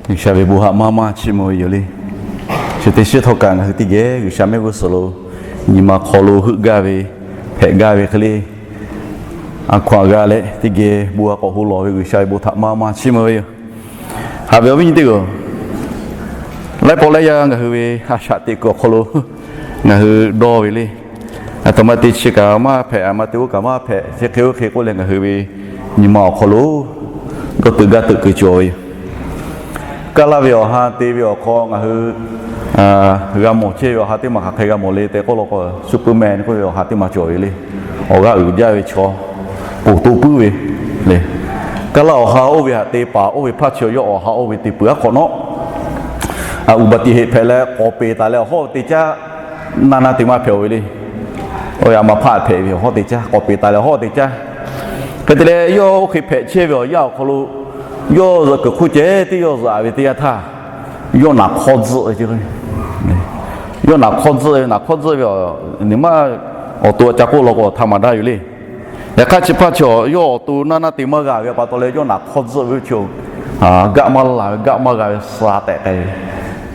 G'uiˬsha ve bon htaꞈ maˇ maˇ chiˇ mvuh ve yoˬ le. Chi teˇ shiˉ htawˇ kaꞈ ngaˬ hui teˇ geh G'uiˬsha mehˆ g'uˇ suhˍ lo nyi ma hk'aw lo heuˆ gaˇ ve, hpehꞈ gaˇ ve hk'e le, a hkaw-anˬ g'a leh teˇ geh bon g'a k'awꞈ ho lawˬ ve G'uiˬsha ve bon htaꞈ maˇ maˇ chiˇ mvuh ve yoˬ. Haꞈ ve awˬ viˉ nyi teˇ g'aˇ, laiˉ pawˆ laiˉ yaˇ ngaˬ hui ve a shaꞈ teꞈ kuiˬ awˬ hk'aw lo ngaˬ hui dawˇ ve le. Aˬ htoꞈ ma te chi kaꞈ maˇ hpehꞈ, aˬ ma te oˇ kaꞈ maˇ hpehꞈ, chi hk'e oˇ hk'e k'oˆ leh ngaˬ hui ve nyi ma awˬ hk'aw lo dawˇ teuꞈ gaˇ teuꞈ keu cawˬ ve yoˬ. Kaˇ laˇ ve awˬ ha te ve awˬ hk'aw ngaˬ hui g'a mawˬ chehˇ ve awˬ ha teˇ maˬ hk'aˬ hk'e g'a mawˬ le tehꞈ k'oˆ law k'o, Superman k'oˆ ve awˬ ha teˇ maˬ cawˬ ve le. Awˬ g'aˇ uiˍ jaˇ ve chaw ponˬ to puiˉ ve le. Kaˇ laˇ awˬ ha oˇ ve htaꞈ te paˍ oˇ ve hpaˇ chi yawˇ awˬ ha oˇ ve te peuˬ aˉ hk'awꞈ nawˉ, a, uˍ baˍ tiꞈ heˆ hpehꞈ leh k'awꞈ peˍ taˍ leh awˬ hawˉ te caˇ, naˇ naˇ te maˇ hpehꞈ-oˬ ve le. Oˇ ve a ma hpaˇ hpehꞈ ve awˬ hawˉ te caˇ, k'awꞈ peˍ taˍ leh awˬ hawˉ te caˇ. Hk'e te leh yawˇ oˇ hk'e hpehꞈ chehˇ ve awˬ yanˇ awˬ hk'aw lo, yawˇ zuhꞈ kuiˬ hk'oˆ ceh teˇ yawˇ zuhꞈ ve teˇ yanˇ htaˇ, yawˇ naˍ hk'awˇ tzuhˆ ve ce. Yawˇ naˍ hk'awˇ tzuhˆ ve, naˍ hk'awˇ tzuhˆ ve, nyi ma awˬ to ca k'oˆ law k'o htaꞈ maˍ daꞈ yoˬ le. Yaꞈ hk'aˇ chi hpaˇ chi yawˇ awˬ to naˇ naˇ te maˇ g'a ve pa taw leh yawˇ naˍ hk'awˇ tzuhˆ ve chi, gaˆ maˇ laˬ ve, gaˆ maˇ g'a ve sha tehꞈ k'ai ve.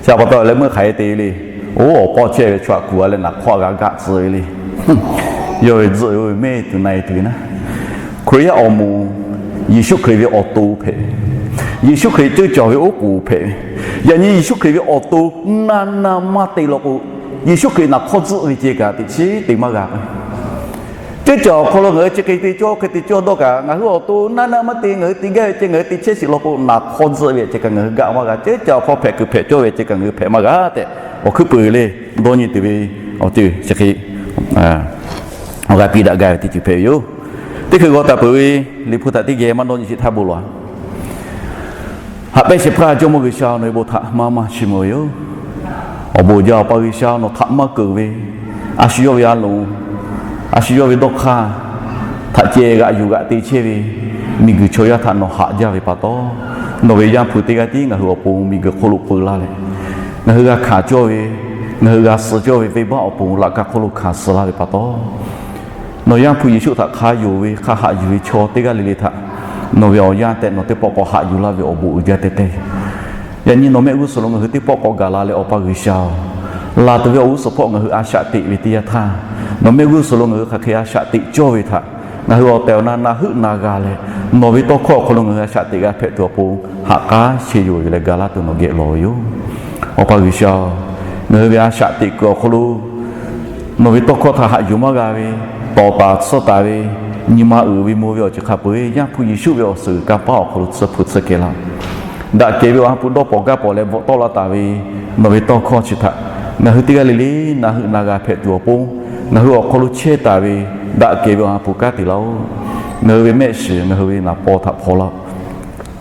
Chi pa taw leh meuˇ hk'aˬ hk'e te le. Oˇ awˬ pawˆ chehˇ ve chaw htaꞈ kuˬ a leh naˍ hk'awˇ g'a gaˆ tcuh ve le. Yawˇ ve tzuhˆ ve oˇ ve mehˆ tuˬ na e tuˬ ve naˉ, Hkriꞈ yaˇ awˬ moˍ, Yeˍsuˆ Hkriꞈ ve awˬ to hpehꞈ, Yeˍsuˆ Hkriꞈ ceuˇ caˬ ve oˉ k'oˍ hpehꞈ ve, yaꞈ nyi Yeˍsuˆ Hkriꞈ ve awˬ to naˇ naˇ maˇ te law k'o, Yeˍsuˆ Hkriꞈ naˍ hk'awˇ tzuhˆ ve ceh kaꞈ teꞈ chiˉ te maˇ g'a k'o, ceuˇ caˬ awˬ hk'aw lo ngaˬ hui chi hk'e te cawˇ hk'e te cawˇ dawˇ kaꞈ, ngaˬ hui awˬ to naˇ naˇ maˇ te, ngaˬ hui te gaˇ ve ceh ngaˬ hui te chehˇ sheˍ law k'o, naˍ hk'awˇ tzuhˆ ve ceh kaꞈ ngaˬ hui gaˆ maˇ g'a. Ceuˇ caˬ awˬ hk'aw hpehꞈ kuiˬ hpehꞈ cawˇ ve ceh kaꞈ ngaˬ hui hpehꞈ maˇ g'a tehꞈ awˬ hkuiˉ peuˬ le. Dawˇ nyi tuˬ ve awˬ ceuˬ chi hk'e awˬ g'a piˇ daꞈ gaˇ ve teˇ ceuˬ hpehꞈ ve yoˬ. Teˇ hkui g'aw taˍ peuˬ ve Liꞈ hpu htaꞈ teˇ geh maˇ dawˇ nyi sheˍ htaˇ bon lawˬ-a. Haꞈ pehnˇ shehˍ hpaˇ Jawˇmawˇ G'uiˬsha, nawˬ ve bon htaꞈ maˇ maˇ chiˇ mvuh ve yoˬ. Awˬ bon uiˍ jaˇ Awˬ pa G'uiˬsha, nawˬ htaꞈ maˇ keunˍ ve, a shu yawˇ ve a loˍ, a shu yawˇ ve dawˇ hk'aˇ htaꞈ ceh g'aꞈ yuˬ g'aꞈ te chehˇ ve miˬguiˬ chaw yaˇ htaꞈ nawˬ haꞈ jaˇ ve pa taw, nawˬ ve Yaˇ hpu teˇ g'aˇ tiˉ ngaˬ hui awˬ pon miˬguiˬ hk'oˆ lo peu laˇ leh, ngaˬ hui g'a hkanˍ cawˇ ve, ngaˬ hui g'a suh cawˇ ve venˇbaˆ awˬ pon laꞈ ka hk'oˆ lo hkanˍ suh laˇ ve pa taw, nawˬ Yaˇ hpu Yeˍsuˆ htaꞈ hk'a yonˍ ve hk'a haꞈ yuˬ ve chaw teˇ g'aˇ le le htaꞈ nawˬ ve awˬ yanˇ tehꞈ nawˬ teˇ pawˆ k'awꞈ haꞈ yuˬ laˇ ve awˬ bon uiˍ jaˇ teh teh. Yaꞈ nyi nawˬ mehˆ g'uˇ suhˍ lo ngaˬ hui teˇ pawˆ k'awꞈ gaˬ la leh Awˬ pa G'uiˬsha-oˬ, laˬ tuˬ ve awˬ g'uˇ suhˍ hpawˇ ngaˬ hui a shaꞈ teꞈ ve teˇ yanˇ htaˇ, nawˬ mehˆ g'uˇ suhˍ lo ngaˬ hui hk'aˬ hk'e a shaꞈ teꞈ cawˇ ve htaꞈ ngaˬ hui awˬ tehˬ awˬ na na heuˆ na g'a leh, nawˬ ve tawˇ hkawˇ awˬ hk'aw lo ngaˬ hui a shaꞈ teꞈ g'a hpehꞈ tuˬ awˬ pon haꞈ k'aˉ sheh yoˬ yuˬ leh gaˬ laˇ tuˬ nawˬ geh lawˬ ve yoˬ. Awˬ pa G'uiˬsha-oˬ, ngaˬ hui ve a shaꞈ teꞈ kuiˬ awˬ hk'aw lo nawˬ ve tawˇ hkawˇ htaꞈ haꞈ yuˬ maˇ g'a ve, tawˍ taˍ tsuhˇ taˍ ve, nyi ma uiˍ ve mvuh ve awˬ ceuˬ hk'a peu-eˬ Yaˇ hpu Yeˍsuˆ ve awˬ suhˍ kanˇ paˆ awˬ hk'aw lo tsuhˇ hpu tsuhˇ kehˬ laˇ. Daꞈ kehˬ ve awˬ ha hpu dawˇ pawnˍ gaˇ pawnˍ leh bvuhꞈ tawˆ la taˍ ve nawˬ ve tawˇ hkawˇ chi htaꞈ ngaˬ hui teˇ g'aˇ le le na heuˆ na g'a hpehꞈ tuˬ awˬ pon, ngaˬ hui awˬ hk'aw lo chehˇ taˍ ve daꞈ kehˬ ve awˬ ha hpu kanˉ te laˇ-oˆ. Ngaˬ hui ve mehˆ shiˍ ngaˬ hui ve naˍ paw htaꞈ hpaw laˇ-oˆ.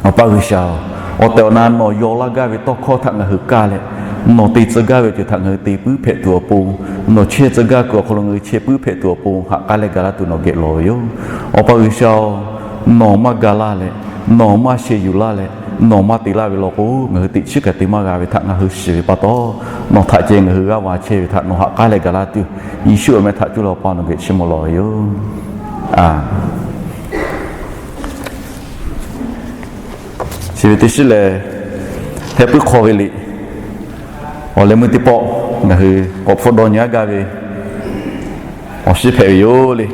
Awˬ pa G'uiˬsha-oˬ, awˬ tehˬ awˬ na nawˬ yaw laˇ gaˇ ve tawˇ hkawˇ htaꞈ ngaˬ hui kaˇ leh, nawˬ te tcuh gaˇ ve awˬ ceuˬ htaꞈ ngaˬ hui te puiˉ hpehꞈ tuˬ awˬ pon, nawˬ chehˇ tcuh gaˇ kuiˬ awˬ hk'aw lo ngaˬ hui chehˇ puiˉ hpehꞈ tuˬ awˬ pon haꞈ k'aˉ leh gaˬ laˇ tuˬ nawˬ geh lawˬ ve yoˬ. Awˬ pa G'uiˬsha-oˬ, nawˬ maˇ ga laˇ leh, nawˬ maˇ sheh yuˬ laˇ leh, nawˬ maˇ te laˇ ve law k'o, ngaˬ hui teꞈ chiˉ kaꞈ te maˇ g'a ve htaꞈ ngaˬ hui shiˍ ve pa taw, nawˬ htaꞈ ceh ngaˬ hui g'aˇ va chehˇ ve htaꞈ nawˬ haꞈ k'aˉ leh gaˬ laˇ tuˬ, Yeˍsuˆ awˬ meh htaꞈ cuˇ leh Awˬ pa nawˬ geh chiˇ mvuh lawˬ ve yoˬ. Chi ve teˇ shiˉ lehˬ, Heh puiˉ hk'aw ve liꞈ awˬ leh meuˇ teˇ pawˆ ngaˬ hui k'awꞈ hpfuhˆ dawˇ nyi aˉ gaˇ ve awˬ shiˉ hpehꞈ ve yoˬ le.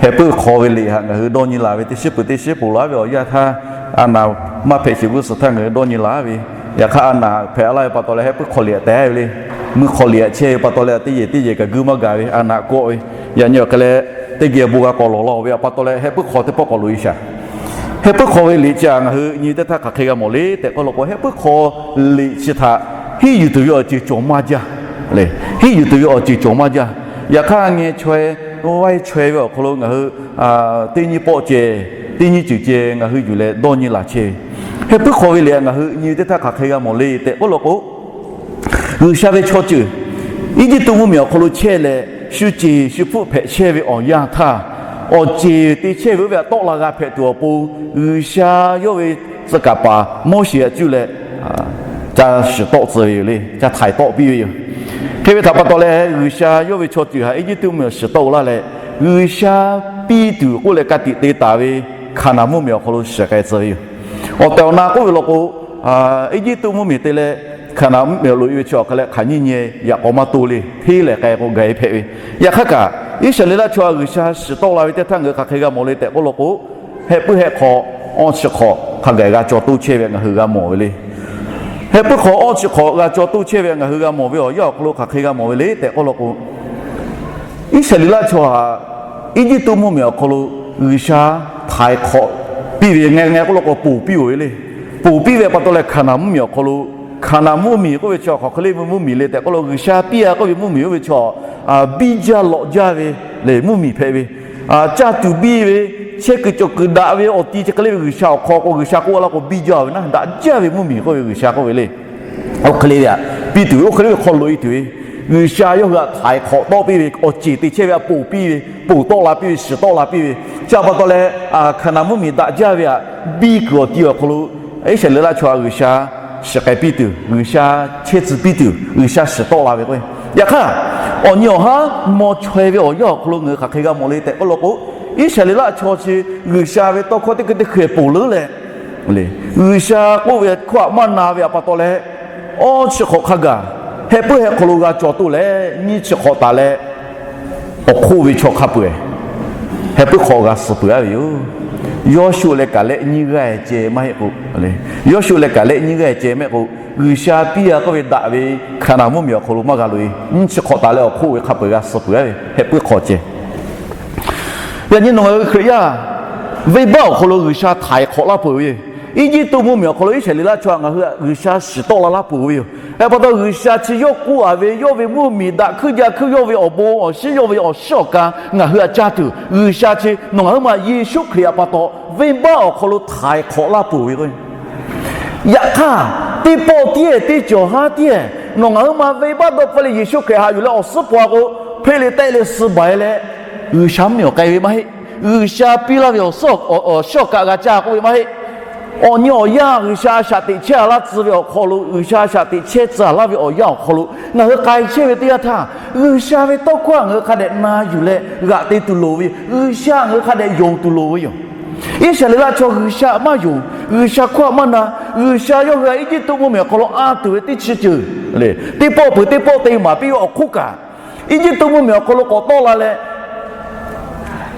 Heh puiˉ hk'aw ve liꞈ htaꞈ ngaˬ hui dawˇ nyi laˬ ve teˇ shiˉ peuˬ teˇ shiˉ ponˬ laˬ ve awˬ yanˇ htaˇ, a naˍ maˇ hpehꞈ sheˍ g'uˇ suhˍ htaˇ ngaˬ hui dawˇ nyi laˬ ve. Yaꞈ hk'aˇ a naˍ hpehꞈ laˇ ve pa taw leh heh puiˉ hk'aw liꞈ htaꞈ te ve le. Meuˇ hk'aw liꞈ htaꞈ chehˇ ve pa taw leh teˇ yehˬ teˇ yehˬ kaꞈ guiˇ maˇ gaˬ ve a naˍ kawˆ ve. Yaꞈ nyi awˬ hk'e leh teˇ geh bon g'a k'awꞈ lawˬ law ve pa taw leh heh puiˉ hk'aw teˇ pawˆ k'awꞈ loꞈ-e shaˍ. Heh puiˉ hk'aw ve liꞈ chi htaꞈ ngaˬ hui nyi teˇ htaˇ hk'aˬ hk'e g'a mawˬ le tehꞈ k'oˆ law k'o, heh puiˉ hk'aw liꞈ chi htaꞈ henˇ yuˬ tuˬ ve awˬ ceuˬ cawˬ maˇ jaˇ le. Henˇ yuˬ tuˬ ve awˬ ceuˬ cawˬ maˇ jaˇ. Yaꞈ hk'aˇ ngeh chaweh, vaiˇ chaweh ve awˬ hk'aw lo ngaˬ hui teˇ nyiˇ pawˆ ceh, teˇ nyiˇ ceuˬ ceh ngaˬ hui yuˬ leh dawˇ nyi laˬ chehˇ ve. Heh puiˉ hk'aw ve liꞈ htaꞈ ngaˬ hui nyi teˇ htaˇ hk'aˬ hk'e g'a mawˬ le tehꞈ k'oˆ law k'o, G'uiˬsha ve chaw ceuˬ Eˇjiˇtuꞈ mvuhˇmiˬ awˬ hk'aw lo chehˇ leh, shu ceˬ shu hpfuhˆ hpehꞈ chehˇ ve awˬ yanˇ htaˇ, awˬ ceˬ te chehˇ ve oˇ ve htaꞈ tawˆ la g'a hpehꞈ tuˬ awˬ pon, G'uiˬsha yawˇ ve tcuh kaˍ paˍ Moˉseˍ htaꞈ cuˇ leh ca shiˍ tawˆ tcuh ve yoˬ le, ca htaiˍ tawˆ piˇ ve yoˬ. Hk'e ve htaꞈ pa taw leh, G'uiˬsha yawˇ ve chaw ceuˬ htaꞈ Eˇjiˇtuꞈ mvuhˇmiˬ awˬ shiˍ tawˆ laˇ leh, G'uiˬsha piˇ tuˬ k'oˆ leh ka tiꞈ te taˍ ve Hkaˍnanˍ mvuhˇmiˬ awˬ hk'aw lo shiˍ k'ai tcuh ve yoˬ. Awˬ tehˬ awˬ na k'oˆ ve law k'o, Eˇjiˇtuꞈ mvuhˇmiˬ te leh Hkaˍnanˍ mvuhˇmiˬ awˬ loꞈ e ve chi awˬ hk'a leh hk'aˬ nyiˇ nyi yaꞈ k'aw maˇ to le, hteˇ lehˍ k'ai k'o gaˬ e hpehꞈ ve. Yaꞈ hk'aˇ kaꞈ, Iˉsaˍreˍlaˆ chaw G'uiˬsha shiˍ tawˆ la ve teˇ htaˇ ngaˬ hui hk'aˬ hk'e g'a mawˬ le tehꞈ k'oˆ law k'o, Heh puiˉ heh hk'aw awˇ chi hk'awꞈ hk'a gaˬ g'a caw toˇ chehˇ ve ngaˬ hui g'a mawˬ ve le. Heh puiˉ hk'aw awˇ chi hk'awꞈ g'a caw toˇ chehˇ ve ngaˬ hui g'a mawˬ ve awˬ yanˇ awˬ hk'aw lo hk'aˬ hk'e g'a mawˬ ve le tehꞈ k'oˆ law k'o, Iˉsaˍreˍlaˆ chaw htaꞈ Eˇjiˇtuꞈ mvuhˇmiˬ awˬ hk'aw lo G'uiˬsha htaiˍ hk'awꞈ piˇ ve, ngaˬ ngaˬ k'oˆ law k'o ponˬ piˇ-oˬ ve le. Ponˬ piˇ ve pa taw leh Hkaˍnanˍ mvuhˇmiˬ awˬ hk'aw lo, Hkaˍnanˍ mvuhˇmiˬ k'oˆ ve chi awˬ hk'aˬ hk'e le ve mvuhˇmiˬ le tehꞈ k'oˆ law, G'uiˬsha piˇ a k'oˆ ve mvuhˇmiˬ oˇ ve chi, biˇ jaˇ lawꞈ jaˇ ve le mvuhˇmiˬ hpehꞈ ve. Caˇ tuˬ biˇ ve, chehˇ kuiˬ cawˬ kuiˬ daꞈ ve awˬ ti chi hk'e le ve G'uiˬsha awˬ hk'aw k'o, G'uiˬsha k'oˆ laˇ k'o biˇ jaˇ ve naˉ, daꞈ jaˇ ve mvuhˇmiˬ k'oˆ ve G'uiˬsha k'oˆ ve le. Oˇ hk'e le ve, piˇ tuˬ ve oˇ hk'e le ve hk'aw loꞈ e tuˬ ve, G'uiˬsha yawˇ hui htaꞈ htaiˍ hk'awꞈ tawˆ piˇ ve, awˬ ceˬ te chehˇ ve htaꞈ ponˬ piˇ ve, ponˬ tawˆ la piˇ ve, shiˍ tawˆ la piˇ ve. Chi pa taw leh, Hkaˍnanˍ mvuhˇmiˬ daꞈ jaˇ ve htaꞈ biˇ kuiˬ awˬ ti awˬ hk'aw lo, Iˉsaˍreˍlaˆ chaw htaꞈ G'uiˬsha shiˍ k'ai piˇ tuˬ, G'uiˬsha chehˇ tcuh piˇ tuˬ, G'uiˬsha shiˍ tawˆ la ve k'o, yaꞈ hk'aˇ, awˬ nyi awˬ haˉ maw chaweh ve awˬ yanˇ awˬ hk'aw lo ngaˬ hui hk'aˬ hk'e g'a mawˬ le tehꞈ k'oˆ law k'o, Iˉsaˍreˍlaˆ chaw chi G'uiˬsha ve tawˇ hkawˇ teˇ hkui teˇ hkui ponˬ leuˉ leh, G'uiˬsha k'oˆ ve hkawˇ htaꞈ maˇ na ve htaꞈ pa taw leh, awˇ chi hk'awꞈ hk'a gaˬ heh puiˉ heh hk'aw lo g'a caw toˇ leh, nyiˇ chi hk'awꞈ taˍ leh awˬ hk'oˆ ve chaw hk'a peu-eˬ heh puiˉ hk'aw g'a suh peuˬ-a ve yoˬ. Yawˇshuˆ leh Kaˍlehˆ nyiˇ g'aˇ ceh maˇ heˆ k'o, Yawˇshuˆ leh Kaˍlehˆ nyiˇ g'aˇ ceh mehˆ k'o, G'uiˬsha piˇ a k'oˆ ve daꞈ ve Hkaˍnanˍ mvuhˇmiˬ awˬ hk'aw lo maˇ g'a loꞈ-e. Nyiˇ chi hk'awꞈ taˍ leh awˬ hk'oˆ ve hk'a peu-eˬ g'a suh peuˬ-a ve heh puiˉ hk'aw ceh. Yaꞈ nyi nawˬ ngaˬ hui Hkriꞈ yaˇ venˇbaˆ awˬ hk'aw lo G'uiˬsha htaiˍ hk'awꞈ laˇ peuˬ ve yoˬ. Eˇjiˇtuꞈ mvuhˇmiˬ awˬ hk'aw lo Iˉsaˍreˍlaˆ chaw htaꞈ ngaˬ hui G'uiˬsha shiˍ tawˆ la laˇ peuˬ ve yoˬ. Hk'e pa taw G'uiˬsha chi yawˇ k'oˆ a ve, yawˇ ve mvuhˇmiˬ daꞈ hkuiˇ jaˇ hkuiˇ, yawˇ ve awˬ bon awˬ shinˉ, yawˇ ve awˬ shiˉ awˬ ka ngaˬ hui htaꞈ caˇ tuˬ, G'uiˬsha chi nawˬ ngaˬ huiˉ ma Yeˍsuˆ Hkriꞈ htaꞈ pa taw venˇbaˆ awˬ hk'aw lo htaiˍ hk'awꞈ laˇ peuˬ ve k'o, yaꞈ hk'aˇ, teˇ pawˆ tiˉ, teˇ cawˬ haˉ tiˉ, nawˬ ngaˬ huiˉ ma venˇbaˆ dawˇ hpfuhˇ leh Yeˍsuˆ Hkriꞈ haꞈ yuˬ leh awˬ suhˉ paw a k'o, hpeˇ leh tehˆ leh suh baˬ e leh, G'uiˬsha mvuhˇmiˬ awˬ k'ai ve maˇ heˆ. G'uiˬsha piˇ laˇ ve awˬ suhˉ awˬ shiˉ awˬ ka g'a caˇ k'oˆ ve maˇ heˆ. Awˬ nyi awˬ yanˇ G'uiˬsha a shaꞈ teꞈ chehˇ a laˇ tcuh ve awˬ hk'aw lo, G'uiˬsha a shaꞈ teꞈ chehˇ tcuh a laˇ ve awˬ yanˇ awˬ hk'aw lo ngaˬ hui k'ai chehˇ ve teˇ yanˇ htaˇ, G'uiˬsha ve tawˇ hkawˇ htaꞈ ngaˬ hui hk'a dehꞈ na yuˬ leh g'aꞈ te tuˬ loˍ ve yoˬ. G'uiˬsha ngaˬ hui hk'a dehꞈ yonˍ tuˬ loˍ ve yoˬ. Iˉsaˍreˍlaˆ chaw G'uiˬsha maˇ yonˍ, G'uiˬsha hkawˇ htaꞈ maˇ na, G'uiˬsha yawˇ hui htaꞈ Eˇjiˇtuꞈ mvuhˇmiˬ awˬ hk'aw lo anˇ tuˬ ve teˇ chi ceuˬ le, teˇ pawˆ peuˬ teˇ pawˆ te maˍ piˇ ve awˬ hk'oˆ kaꞈ, Eˇjiˇtuꞈ mvuhˇmiˬ awˬ hk'aw lo k'awꞈ tawˆ la leh,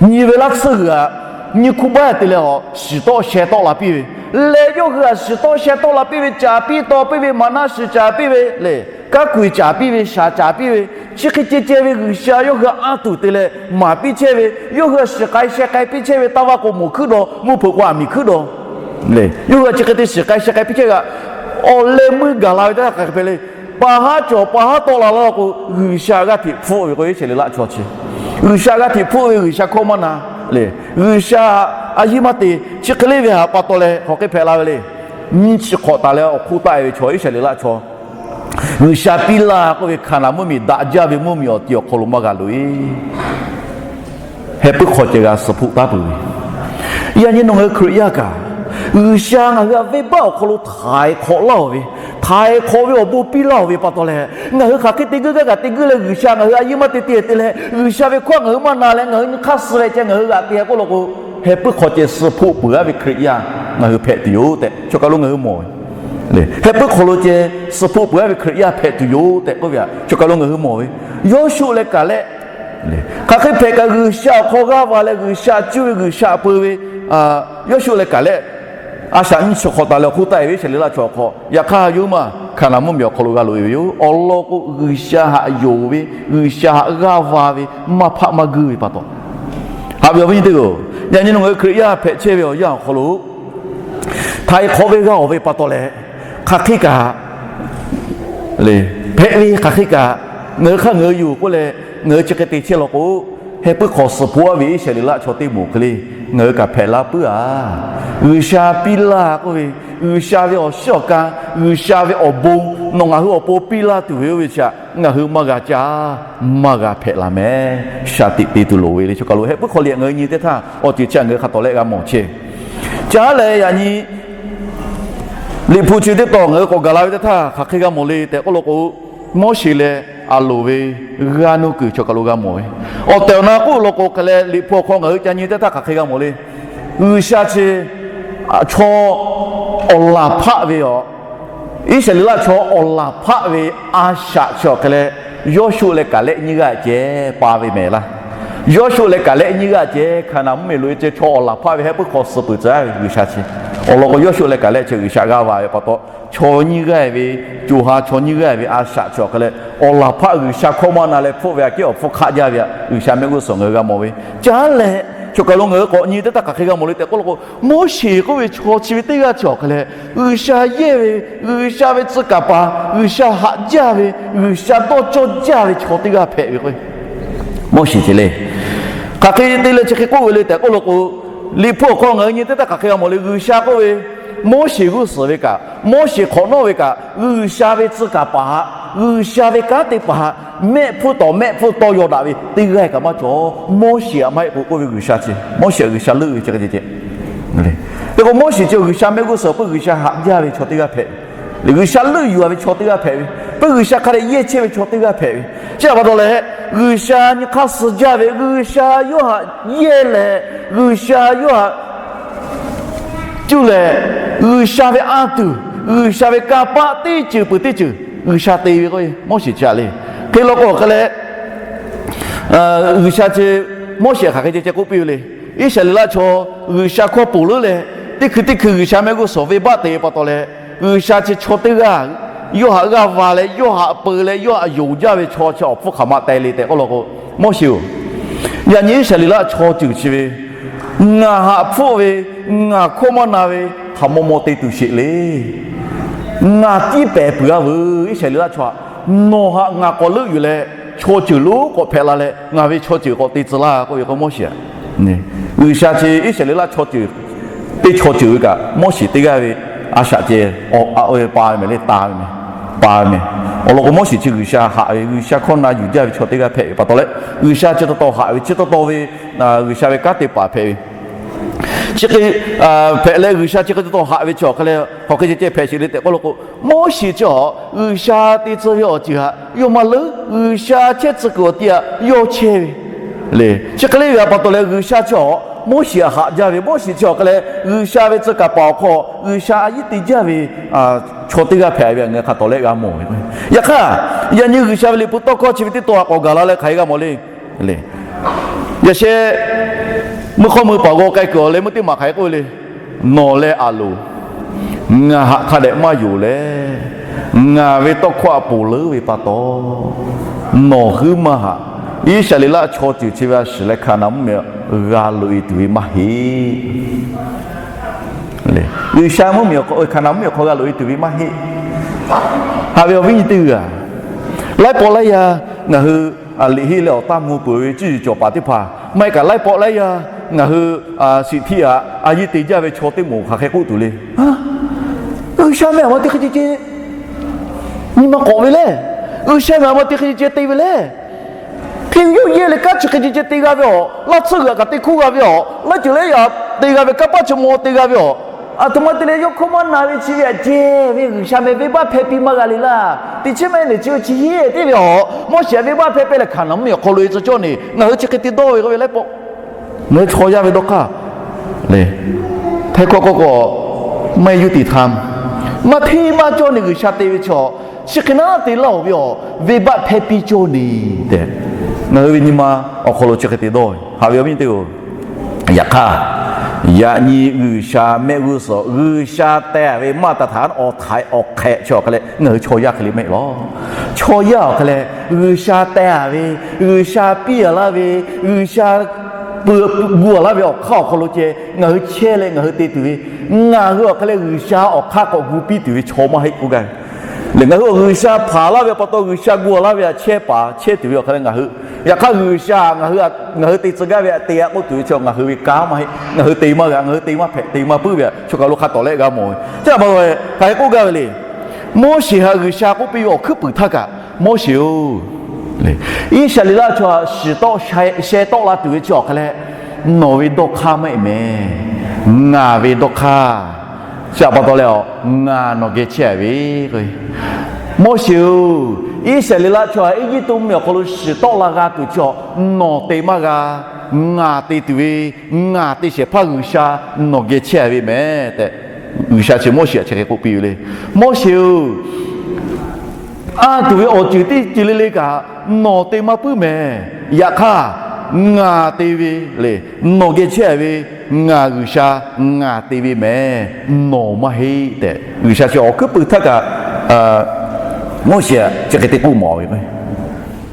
nyi ve laˇ tsuhˇ g'uiˬ htaꞈ nyiˇ hkuˇ baˆ te leh awˬ shiˍ tawˆ sheh tawˆ la piˇ ve, leh yawˇ hui htaꞈ shiˍ tawˆ sheh tawˆ la piˇ ve, caˍ piˇ taw piˇ ve, maˍ naˆ shiˍ caˍ piˇ ve le, kaˉ kuiˬ caˍ piˇ ve, shaˍ caˍ piˇ ve, chi hk'e ceh ceh ve G'uiˬsha yawˇ hui htaꞈ anˇ tuˬ te leh maˍ piˇ chehˇ ve, yawˇ hui htaꞈ shiˍ k'ai sheh k'ai piˇ chehˇ ve, taˇ vaˇ k'o moˍ hkuiˉ daw, mvuhˇ hpeuꞈ k'o aˬ miˍ hkuiˉ daw le, yawˇ hui htaꞈ chi hk'e te shiˍ k'ai sheh k'ai piˇ chehˇ ve htaꞈ awˬ leh meuˇ gaˬ la ve teˇ htaˇ hk'aˬ hk'e hpehꞈ le. Pa haˉ cawˬ pa haˉ tawˆ la laˇ k'o, G'uiˬsha g'aˇ hteꞈ hpfuhˆ ve k'o, Iˉsaˍreˍlaˆ chaw chi G'uiˬsha g'aˇ hteꞈ hpfuhˆ ve, G'uiˬsha hkawˇ maˇ na le, G'uiˬsha a yiˇ maˇ te, chi hk'e le ve htaꞈ pa taw leh hk'aˬ hk'e hpehꞈ la ve le. Nyiˇ chi hk'awꞈ taˍ leh awˬ hk'oˆ taˆ e ve chaw Iˉsaˍreˍlaˆ chaw, G'uiˬsha piˇ laˇ k'oˆ ve Hkaˍnanˍ mvuhˇmiˬ daꞈ jaˇ ve mvuhˇmiˬ awˬ ti awˬ hk'aw lo maˇ g'a loꞈ-e. Heh puiˉ hk'aw ceh g'a suh hpfuhˆ taˉ peuˬ ve. Yaꞈ nyi nawˬ ngaˬ hui Hkriꞈ yaˇ kaꞈ, G'uiˬsha ngaˬ hui htaꞈ venˇbaˆ awˬ hk'aw lo htaiˍ hk'awꞈ laˇ-oˬ ve, htaiˍ hk'awꞈ ve awˬ bon piˇ laˇ-oˬ ve pa taw leh, ngaˬ hui hk'aˬ hk'e te geuˇ gaˇ kaꞈ te geuˇ leh, G'uiˬsha ngaˬ hui a yiˇ maˇ te te te leh, G'uiˬsha ve hkawˇ ngaˬ hui maˇ na leh, ngaˬ hui nyi hk'aˇ suh leh ceh ngaˬ hui g'aꞈ te k'oˆ law k'o, heh puiˉ hk'aw ceh suh hpfuhˆ peuˬ-a ve Hkriꞈ yaˇ ngaˬ hui hpehꞈ tuˬ yoˬ tehꞈ chaw kaˬ lo ngaˬ hui mawˬ ve. Heh puiˉ hk'aw lo ceh suh hpfuhˆ peuˬ-a ve Hkriꞈ yaˇ hpehꞈ tuˬ yoˬ tehꞈ k'oˆ ve htaꞈ chaw kaˬ lo ngaˬ hui mawˬ ve. Yawˇshuˆ leh Kaˍlehˆ hk'aˬ hk'e hpehꞈ kaꞈ, G'uiˬsha awˬ hk'aw g'aˇ va leh G'uiˬsha cuˇ ve G'uiˬsha peu ve Yawˇshuˆ leh Kaˍlehˆ a shaꞈ nyiˇ chi hk'awꞈ taˍ leh awˬ hk'oˆ taˆ e ve Iˉsaˍreˍlaˆ chaw awˬ hk'aw, yaꞈ hk'aˇ yawˇ hui maˇ Hkaˍnanˍ mvuhˇmiˬ awˬ hk'aw lo g'a loꞈ e ve yoˬ. Awˬ lawn k'o, G'uiˬsha htaꞈ yonˍ ve, G'uiˬsha htaꞈ g'aˇ va ve maˇ hpaˆ maˇ guiˇ ve pa taw, haꞈ ve awˬ viˉ nyi teˇ g'aˇ, yaꞈ nyi nawˬ ngaˬ hui Hkriꞈ yaˇ hpehꞈ chehˇ ve awˬ yanˇ awˬ hk'aw lo htaiˍ hk'awꞈ ve g'a-oˬ ve pa taw leh, hk'aˬ hk'e kaꞈ le, hpehꞈ ve hk'aˬ hk'e kaꞈ, ngaˬ hui hk'aˇ ngaˬ hui yoˬ k'oˆ leh, ngaˬ hui chi hk'e te chehˇ law k'o, heh puiˉ hk'aw suh hpfuhˆ-a ve Iˉsaˍreˍlaˆ chaw teˇ moˍ hk'e le, ngaˬ hui kaꞈ hpehꞈ la puiˉ-a. G'uiˬsha piˇ laˇ k'oˆ ve, G'uiˬsha ve awˬ shiˉ awˬ ka, G'uiˬsha ve awˬ bon, nawˬ ngaˬ hui awˬ pon piˇ laˇ tuˬ ve oˇ ve chi htaꞈ ngaˬ hui maˇ g'a caˇ, maˇ g'a hpehꞈ la meh. Shaˍ tiꞈ te tuˬ loˍ ve le. Chaw kaˬ lo heh puiˉ hk'aw liꞈ ngaˬ hui nyi teˇ htaˇ awˬ ceuˬ chi htaꞈ ngaˬ hui hk'a tawˍ leh g'a mawˬ chehˇ. Caˉ leh yaꞈ nyi Liꞈ hpu chi teˇ tawˍ ngaˬ hui k'awꞈ gaˬ la ve teˇ htaˇ hk'aˬ hk'e g'a mawˬ le tehꞈ k'oˆ law k'o, Moˉseˍ leh Aˍronˍ ve g'aˇ nuˇ kuiˬ chaw kaˬ lo g'a mawˬ ve. Awˬ tehˬ awˬ na k'oˆ law k'o, hk'aˬ leh Liꞈ hpu awˬ hk'aw ngaˬ hui ca nyi teˇ htaˇ hk'aˬ hk'e g'a mawˬ le. G'uiˬsha chi chaw awˬ laˬ hpaˆ ve yoˬ. Iˉsaˍreˍlaˆ chaw awˬ laˬ hpaˆ ve a shaꞈ chi awˬ hk'e leh, Yawˇshuˆ leh Kaˍlehˆ nyiˇ g'aˇ ceh pa ve mehˍ laˇ. Yawˇshuˆ leh Kaˍlehˆ nyiˇ g'aˇ ceh Hkaˍnanˍ mvuhˇmiˬ loꞈ-e ceh chaw awˬ laˬ hpaˆ ve heh puiˉ hk'aw suh peuˬ tcuh ve G'uiˬsha chi. Awˬ lawn k'o, Yawˇshuˆ leh Kaˍlehˆ chi G'uiˬsha g'aˇ va ve pa taw, chaw nyiˇ g'aˇ ve, co ha chaw nyiˇ g'aˇ ve a shaꞈ chi awˬ hk'e leh, awˬ laˬ hpaˆ G'uiˬsha hkawˇ maˇ na leh hpfuhˆ ve aꞈ kehˉ awˬ hpfuhˇ hk'aˆ jaˇ ve aꞈ G'uiˬsha mehˆ g'uˇ suhˍ ngaˬ hui g'a mawˬ ve. Caˉ leh, choˬ kaˬ lo ngaˬ hui k'awꞈ nyi teˇ taˇ hk'aˬ hk'e g'a mawˬ le tehꞈ k'oˆ law k'o, Moˉseˍ k'oˆ ve chaw chi ve teˇ g'aˇ chi awˬ hk'e leh, G'uiˬsha yehˇ ve, G'uiˬsha ve tcuh kaˍ paˍ, G'uiˬsha haꞈ jaˇ ve, G'uiˬsha dawˇ cawˇ jaˇ ve chaw teˇ g'aˇ hpehꞈ ve k'o, Moˉseˍ ceh le. Hk'aˬ hk'e te leh chi hk'e k'oˆ ve le tehꞈ k'oˆ law k'o, Liꞈ hpu awˬ hk'aw ngaˬ hui nyi teˇ taˇ hk'aˬ hk'e g'a mawˬ le. G'uiˬsha k'oˆ ve, Moˉseˍ g'uˇ suhˍ ve kaꞈ, Moˉseˍ hk'awꞈ nawˉ ve kaꞈ, G'uiˬsha ve tcuh kaˍ paˍ haꞈ, G'uiˬsha ve kanˉ te paˍ haꞈ, mehˆ hpfuhˇ tawˍ mehˆ hpfuhˇ tawˇ yaw daꞈ ve teˇ g'aˇ kaꞈ maˇ cawˬ. Moˉseˍ aꞈ maˇ heˆ k'o k'oˆ ve G'uiˬsha chi, Moˉseˍ aꞈ G'uiˬsha leuˆ ve chi hk'e ceh ceh. Hk'e k'o, Moˉseˍ chi G'uiˬsha mehˆ g'uˇ suhˍ peuˬ G'uiˬsha haꞈ jaˇ ve chaw teˇ g'aˇ hpehꞈ ve, G'uiˬsha leuˆ yuˬ-a ve chaw teˇ g'aˇ hpehꞈ ve, peuˬ G'uiˬsha hk'a dehꞈ yehˇ chehˇ ve chaw teˇ g'aˇ hpehꞈ ve. Chi htaꞈ pa taw leh, G'uiˬsha nyi hk'aˇ suh jaˇ ve, G'uiˬsha yawˇ haꞈ yehˇ leh, G'uiˬsha yawˇ haꞈ cuˇ lehˬ, G'uiˬsha ve a tuˬ, G'uiˬsha ve kanˇ paˆ teˇ ceuˬ peuˬ teˇ ceuˬ G'uiˬsha te ve k'o, Moˉseˍ chi aꞈ le. Hk'e law k'o hk'e leh, G'uiˬsha chi Moˉseˍ hk'aˬ hk'e ceh ceh k'oˆ piˇ ve le. Iˉsaˍreˍlaˆ chaw G'uiˬsha hkawˇ ponˬ leuˉ leh, teˇ hkui teˇ hkui G'uiˬsha mehˆ g'uˇ suhˍ venˇbaˆ te pa taw leh, G'uiˬsha chi chaw teˇ g'aˇ yawˇ haꞈ g'aˇ va leh, yawˇ haꞈ peu leh, yawˇ haꞈ yonˍ jaˇ ve chaw chi awˬ hpfuhˇ hk'aˬ ma teh le tehꞈ k'oˆ law k'o, Moˉseˍ-oˬ, yaꞈ nyi Iˉsaˍreˍlaˆ chaw ceuˬ chi ve ngaˬ haꞈ hpfuhˆ ve, ngaˬ hkawˇ maˇ na ve hk'aˬ maw maw te tuˬ sheˍ le. Ngaˬ tiˉ pehˍ peuˬ-a veuˬ. Iˉsaˍreˍlaˆ chaw haꞈ, nawˬ haꞈ ngaˬ k'awꞈ leuˆ yuˬ leh, chaw ceuˬ lonˉ k'awꞈ hpehꞈ la leh, ngaˬ ve chaw ceuˬ k'awꞈ te tcuh laˇ k'oˆ ve k'o, Moˉseˍ aꞈ, G'uiˬsha chi Iˉsaˍreˍlaˆ chaw ceuˬ teˇ chaw ceuˬ ve kaꞈ, Moˉseˍ teˇ g'aˇ ve a shaꞈ ceh pa ve mehˍ le, ta ve mehˍ, pa ve mehˍ. Awˬ lawn k'o, Moˉseˍ chi G'uiˬsha haꞈ ve, G'uiˬsha hkawˇ na yuˬ jaˇ ve chaw teˇ g'aˇ hpehꞈ ve pa taw leh, G'uiˬsha chi taw taw haꞈ ve, chi taw taw ve G'uiˬsha ve kanˉ te paˍ hpehꞈ ve, chi hk'e hpehꞈ leh, G'uiˬsha chi hk'e taw taw haꞈ ve chi awˬ hk'e leh, hk'aˬ hk'e ceh ceh hpehꞈ sheˍ le tehꞈ k'oˆ law k'o, Moˉseˍ chi awˬ G'uiˬsha te tcuh ve awˬ ceuˬ htaꞈ yawˇ maˇ leuˉ. G'uiˬsha chehˇ tcuh kuiˬ awˬ ti htaꞈ yawˇ chehˇ ve le. Chi hk'e le ve pa taw leh, G'uiˬsha chi awˬ Moˉseˍ htaꞈ haꞈ jaˇ ve, Moˉseˍ chi awˬ hk'e leh G'uiˬsha ve tcuh kaˍ paˍ awˬ hk'aw G'uiˬsha a yiˉ te jaˇ ve chaw teˇ g'aˇ hpehꞈ ve ngaˬ hui hk'a tawˍ lehˆ g'a mawˬ ve. Yaꞈ hk'aˇ, yaꞈ nyi G'uiˬsha ve liꞈ hpu tawˇ hkawˇ chi ve teˇ taw htaꞈ k'awꞈ gaˬ la leh hk'aˬ hk'e g'a mawˬ le. Yaꞈ sheh, meuˇ hk'awˇ meuˇ paˍ g'aw k'ai kuiˬ awˬ leh meuˇ teˇ maˬ hk'aˬ hk'e k'oˆ ve le. Nawˬ leh aˬ loˍ ngaˬ haꞈ hk'a dehꞈ maˇ yonˍ leh, ngaˬ ve tawˇ hkawˇ htaꞈ ponˬ leuˉ ve pa taw, nawˬ huiˉ maˇ haꞈ Iˉsaˍreˍlaˆ chaw ceuˬ chi ve a shiˍ leh Hkaˍnanˍ mvuhˇmiˬ g'a loꞈ-e tuˬ ve maˇ heˆ. G'uiˬsha mvuhˇmiˬ, Hkaˍnanˍ mvuhˇmiˬ awˬ hk'aw g'a loꞈ-e tuˬ ve maˇ heˆ. Haꞈ ve awˬ viˉ nyi teˇ g'aˇ, laiˉ pawˆ laiˉ yaˇ ngaˬ hui liꞈ henˇ leh awˬ taˇ mvuh peuˬ ve cuˇ yiˍ cawˬ paˍ teˇ hpaˍ maˇ heˆ kaꞈ, laiˉ pawˆ laiˉ yaˇ ngaˬ hui shiˍ htiˆ htaꞈ a yiˉ te jaˇ ve chaw teˇ moˍ hk'aˬ hk'e k'oˆ tuˬ le. G'uiˬsha meh aˬ ma te hk'e ceh ceh nyi ma k'awꞈ ve le. G'uiˬsha meh aˬ ma te hk'e ceh ceh te ve le. Hk'e yawˇ yehˇ leh kanˉ chi hk'e ceh ceh te g'a ve awˬ, laˇ tsuhˇ g'uiˬ kaꞈ te hkuˇ g'a ve awˬ, laˇ ceuˬ lehˬ yaꞈ te g'a ve kanˇ paˆ chi maw te g'a ve awˬ, aˬ htoꞈ ma te leh yawˇ hkawˇ maˇ na ve chi ve aꞈ ceh ve G'uiˬsha meh venˇbaˆ hpehˇ piˇ maˇ g'a le laˇ. Teˇ chi maˇ heˆ lehˬ chi ve chi heˆ teˇ ve awˬ, Moˉseˍ venˇbaˆ hpehˇ pehˇ leh Hkaˍnanˍ mvuhˇmiˬ awˬ hk'aw lo-e tcuh cawˇ ne, ngaˬ hui chi hk'e te dawˇ ve k'oˆ ve laiˉ pawˆ. Ngaˬ hui chaw yaˇ ve dawˇ hk'aˇ le. Htaiˇ hkawˇ k'oˆ k'o, maˇ heˆ yuˇ tiˍ htaˇ, maˇ hteˇ maˇ cawˇ ne G'uiˬsha te ve chaw, chi hk'e naˉ te laˇ-oˬ ve awˬ, venˇbaˆ hpehˇ piˇ cawˇ ne tehꞈ, ngaˬ hui ve nyi ma awˬ hk'aw lo chi hk'e te dawˇ ve. Haꞈ ve awˬ viˉ nyi teˇ-oˬ, yaꞈ hk'aˇ, yaꞈ nyi G'uiˬsha mehˆ g'uˇ suhˍ G'uiˬsha teh-a ve maˇ taˍ htaꞈ awˬ htaiˍ awˬ hk'ehꞈ chi awˬ hk'e leh ngaˬ hui chaw yaˇ hk'e le mehˆ law. Chaw yaˇ awˬ hk'e leh G'uiˬsha teh-a ve, G'uiˬsha piˇ-a laˇ ve, G'uiˬsha pu gu-a laˇ ve awˬ hk'aˇ awˬ hk'aw lo ceh ngaˬ hui chehˇ leh ngaˬ hui te tuˬ ve, ngaˬ hui awˬ hk'e leh G'uiˬsha awˬ hk'aˇ k'awꞈ gu piˇ tuˬ ve chaw maˇ heˆ k'oˆ gaˇ ve. Lehˬ, ngaˬ hui awˬ G'uiˬsha hpanˍ laˇ ve pa taw G'uiˬsha gu-a laˇ ve htaꞈ chehˇ paˍ chehˇ tuˬ ve awˬ hk'e leh ngaˬ hui, yaꞈ hk'aˇ G'uiˬsha ngaˬ hui, ngaˬ hui te tcuh gaˇ ve htaꞈ te-a k'oˆ tuˬ ve chi ngaˬ hui ve kanˉ maˇ heˆ. Ngaˬ hui te maˇ g'a, ngaˬ hui te maˇ hpehꞈ, te maˇ puiˉ ve htaꞈ choˬ kaˬ lo hk'a tawˍ lehˆ g'a mawˬ ve. Chi pa taw hk'aˬ hk'e k'oˆ gaˇ ve le. Moˉseˍ htaꞈ G'uiˬsha k'oˆ piˇ ve awˬ hkuiˉ puiˍ htaˇ kaꞈ, Moˉseˍ-oˬ, Iˉsaˍreˍlaˆ chaw htaꞈ shiˍ tawˆ sheh tawˆ la tuˬ ve chi awˬ hk'e leh, nawˬ ve dawˇ hk'aˇ maˇ heˆ mehˍ. Ngaˬ ve dawˇ hk'aˇ. Chi pa taw leh, ngaˬ nawˬ geh chehˇ-a ve k'o, Moˉseˍ-oˬ, Iˉsaˍreˍlaˆ chaw htaꞈ Eˇjiˇtuꞈ mvuhˇmiˬ awˬ hk'aw lo shiˍ tawˆ la g'a tuˬ chi awˬ, nawˬ te maˇ g'a. Ngaˬ te tuˬ ve, ngaˬ te shehˍ hpaˇ G'uiˬsha nawˬ geh chehˇ-a ve mehˍ tehꞈ, G'uiˬsha chi Moˉseˍ htaꞈ chi hk'e k'oˆ piˇ ve le, Moˉseˍ-oˬ, anˇ tuˬ ve awˬ ceuˬ teˇ ceuˬ le le kaꞈ nawˬ te maˇ puiˉ mehˍ. Yaꞈ hk'aˇ, ngaˬ te ve le, nawˬ geh chehˇ ve ngaˬ G'uiˬsha, ngaˬ te ve mehˍ, nawˬ maˇ heˆ tehꞈ G'uiˬsha chi awˬ hkuiˉ puiˍ htaˇ kaꞈ Moˉseˍ htaꞈ chi hk'e te k'oˆ mawˬ ve k'o,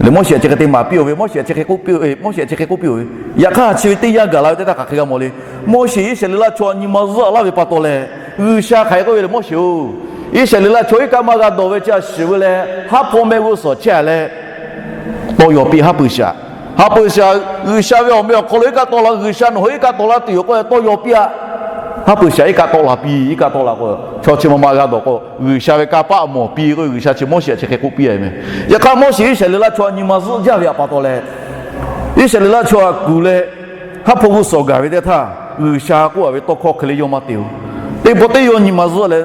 le Moˉseˍ htaꞈ chi hk'e te maˍ piˇ-oˬ ve, Moˉseˍ htaꞈ chi hk'e k'oˆ piˇ-oˬ ve, Moˉseˍ htaꞈ chi hk'e k'oˆ piˇ-oˬ ve, yaꞈ hk'aˇ chi ve teˇ yanˇ gaˬ la ve teˇ htaˇ hk'aˬ hk'e g'a mawˬ le. Moˉseˍ Iˉsaˍreˍlaˆ chaw htaꞈ nyi ma zuhˆ laˇ ve pa taw leh, G'uiˬsha hk'aˬ hk'e k'oˆ ve le, Moˉseˍ-oˬ, Iˉsaˍreˍlaˆ chaw iˉ kaˆ maˇ g'a dawˬ ve chi a shiˍ ve leh, haˉ hpawˇ mehˆ g'uˇ suhˍ chehˇ leh, tawˇ yaw piˇ haˉ pui shaꞈ. Haˉ pui shaꞈ, G'uiˬsha ve awˬ meh awˬ hk'aw lo iˉ kaˆ tawˆ la, G'uiˬsha nawˬ hui iˉ kaˆ tawˆ laˇ tuˬ yoˬ k'oˆ leh tawˇ yaw piˇ-a. Haˉ pui shaꞈ iˉ kaˆ tawˆ la piˇ, iˉ kaˆ tawˆ la k'o, chaw chi ma ma g'a dawˬ k'o, G'uiˬsha ve kanˇ paˆ mawˬ piˇ k'o, G'uiˬsha chi Moˉseˍ htaꞈ chi hk'e k'oˆ piˇ-a ve meh. Yaꞈ hk'aˇ, Moˉseˍ Iˉsaˍreˍlaˆ chaw htaꞈ nyi ma zuhˆ jaˇ ve pa taw leh, Iˉsaˍreˍlaˆ chaw htaꞈ kuˬ leh, haˉ hpawˇ g'uˇ suhˍ gaˬ ve teˇ htaˇ, G'uiˬsha k'oˆ-a ve tawˇ hkawˇ hk'e le yawˇ maˇ te-oˬ. Teˇ pawˆ teˇ yawˇ nyi ma zuhˆ leh,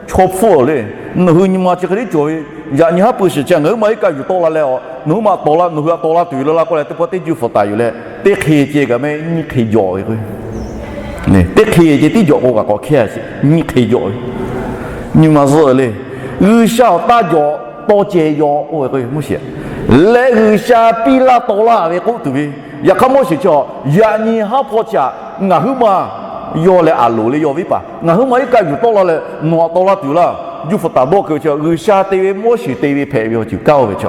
chaw hpfuhˆ-a le, nawˬ hui nyi ma chi hk'e le cawˬ ve, yaꞈ nyi haˉ pui shaꞈ chi ngaˬ hui ma iˉ kaˆ yuˬ tawˆ la leh, nawˬ hui ma tawˍ la, nawˬ hui htaꞈ tawˍ la tuˬ yoˬ laˇ laˇ k'oˆ leh, teˇ pawˆ teˇ juˇ hpfuhˍ taˍ yuˬ leh, teˇ hk'e ceh kaꞈ mehˆ nyiˇ hk'e jawꞈ ve k'o, teˇ hk'e ceh tiˉ jawꞈ k'o kaꞈ k'awꞈ hkehˇ-a sheˍ, nyiˇ hk'e jawꞈ ve. Nyi ma zuhˆ le, G'uiˬsha awˬ taˇ jawꞈ tawˇ ceh yaw k'oˆ ve k'o, Moˉseˍ leh G'uiˬsha piˇ laˇ taw laˇ ve k'oˆ tuˬ ve. Yaꞈ hk'aˇ Moˉseˍ chi, yaꞈ nyi haˉ hpawˇ chi htaꞈ ngaˬ huiˉ ma yaw leh a loˍ le yaw viˉ paˍ, ngaˬ huiˉ ma iˉ kaˆ yuˬ tawˆ la leh nawˬ htaꞈ tawˍ laˇ tuˬ laˇ. Juˇ hpfuhˍ taˍ dawˇ keu ve chi G'uiˬsha te ve Moˉseˍ te ve hpehꞈ ve awˬ ceuˬ kaˇ-o ve chi.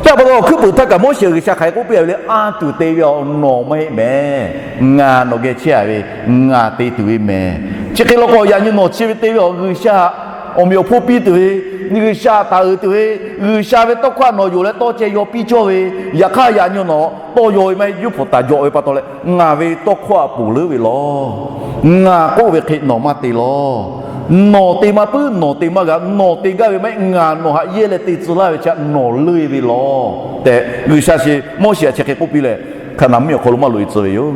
Chi pa taw awˬ hkuiˉ puiˍ htaˇ kaꞈ Moˉseˍ G'uiˬsha hk'aˬ hk'e k'oˆ piˇ-a ve le, anˇ tuˬ te ve a nawˬ maˇ heˆ mehˍ. Ngaˬ nawˬ geh chehˇ-a ve, ngaˬ te tuˬ ve mehˍ. Chi hk'e law k'o, yaꞈ nyi nawˬ chi ve te ve awˬ G'uiˬsha awˬ meꞈ awˬ hponˇ piˇ tuˬ ve, G'uiˬsha taˍ uiˍ tuˬ ve, G'uiˬsha ve tawˇ hkawˇ htaꞈ nawˬ yonˍ leh tawˇ ceh yaw piˇ cawˇ ve, yaꞈ hk'aˇ yaꞈ nyi nawˬ tawˇ yaw ve maˇ heˆ, juˇ hpfuhˍ taˍ jawꞈ ve pa taw leh, ngaˬ ve tawˇ hkawˇ htaꞈ ponˬ leuˉ ve law. Ngaˬ k'oˆ ve hk'e nawˬ maˇ te law. Nawˬ te maˇ puiˉ, nawˬ te maˇ g'a, nawˬ te gaˇ ve maˇ heˆ, ngaˬ nawˬ htaꞈ yehˇ leh te tcuh laˇ ve chi htaꞈ nawˬ leuˇ ve law tehꞈ, G'uiˬsha chi Moˉseˍ htaꞈ chi hk'e k'oˆ piˇ leh, Hkaˍnanˍ mvuhˇmiˬ awˬ hk'aw lo maˇ loꞈ-e tcuh ve yoˬ.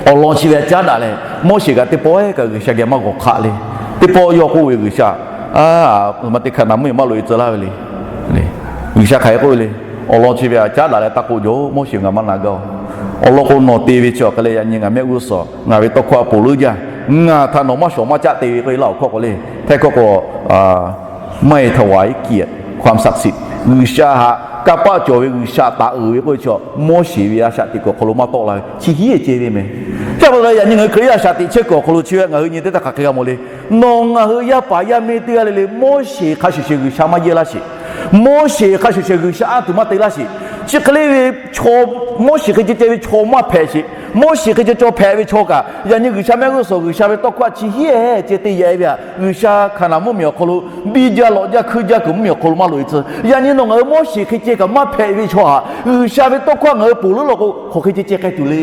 Awˬ lawn chi ve htaꞈ caˉ daꞈ leh, Moˉseˍ kaꞈ teˇ pawˆ-eˬ kaꞈ G'uiˬsha geh maˇ g'awˬ hk'aˆ le. Teˇ pawˆ yawˇ k'oˆ ve, G'uiˬsha, a, maˇ te Hkaˍnanˍ mvuhˇmiˬ maˇ loꞈ-e tcuh laˇ ve le. G'uiˬsha hk'aˬ hk'e k'oˆ ve le. Awˬ lawn chi ve htaꞈ caˉ daꞈ leh taˇ k'oˆ jaw, Moˉseˍ, ngaˬ maˇ na gaˇ-oˬ. Awˬ lawn k'o, nawˬ te ve chi awˬ hk'e leh yaꞈ nyi ngaˬ mehˆ g'uˇ suhˍ ngaˬ ve tawˇ hkawˇ htaꞈ ponˬ leuˉ jaˇ. Ngaˬ htaꞈ nawˬ maˇ shawˍ maˇ caˆ te ve k'oˆ ve laˇ awˬ hkawˇ k'o le. Htaiˇ hkawˇ k'o, maˇ heˆ htaꞈ waꞈ iˉ kiꞈ hk'aw a shaꞈ shiˍ, G'uiˬsha htaꞈ kanˇ paˆ cawˬ ve, G'uiˬsha taˍ uiˍ ve k'oˆ ve chi, Moˉseˍ ve a shaꞈ teꞈ kuiˬ awˬ hk'aw lo maˇ tawˆ la ve chi hiˉ-e ceh ve mehˍ. Chi pa taw leh yaꞈ nyi ngaˬ hui Hkriꞈ yaˇ a shaꞈ teꞈ chehˇ kuiˬ awˬ hk'aw lo chi ve ngaˬ hui nyi teˇ htaˇ hk'aˬ hk'e g'a mawˬ le. Nawˬ ngaˬ hui yaˇ paˍ yaˇ miˇ teˇ g'aˇ le le Moˉseˍ hk'a shuˍ shuˍ G'uiˬsha maˇ yehˇ laˇ sheˍ. Moˉseˍ hk'a shuˍ shuˍ G'uiˬsha anˇ tuˬ maˇ te laˇ sheˍ. Chi hk'e le ve chaw, Moˉseˍ hk'e ceh ceh ve chaw maˇ hpehꞈ sheˍ. Moˉseˍ hk'e ceh ceh hpehꞈ ve chaw kaꞈ, yaꞈ nyi G'uiˬsha mehˆ g'uˇ suhˍ G'uiˬsha ve tawˇ hkawˇ chi hiˉ-e ceh te yaꞈ-e ve htaꞈ G'uiˬsha Hkaˍnanˍ mvuhˇmiˬ awˬ hk'aw lo, biˇ jaˇ lawꞈ jaˇ hkuiˇ jaˇ kuiˬ mvuhˇmiˬ awˬ hk'aw lo maˇ loꞈ-e tcuh. Yaꞈ nyi nawˬ ngaˬ hui Moˉseˍ hk'e ceh kaꞈ maˇ hpehꞈ ve chaw htaꞈ G'uiˬsha ve tawˇ hkawˇ ngaˬ hui ponˬ leuˉ law k'o, hk'aˬ hk'e ceh ceh k'ai tuˬ le.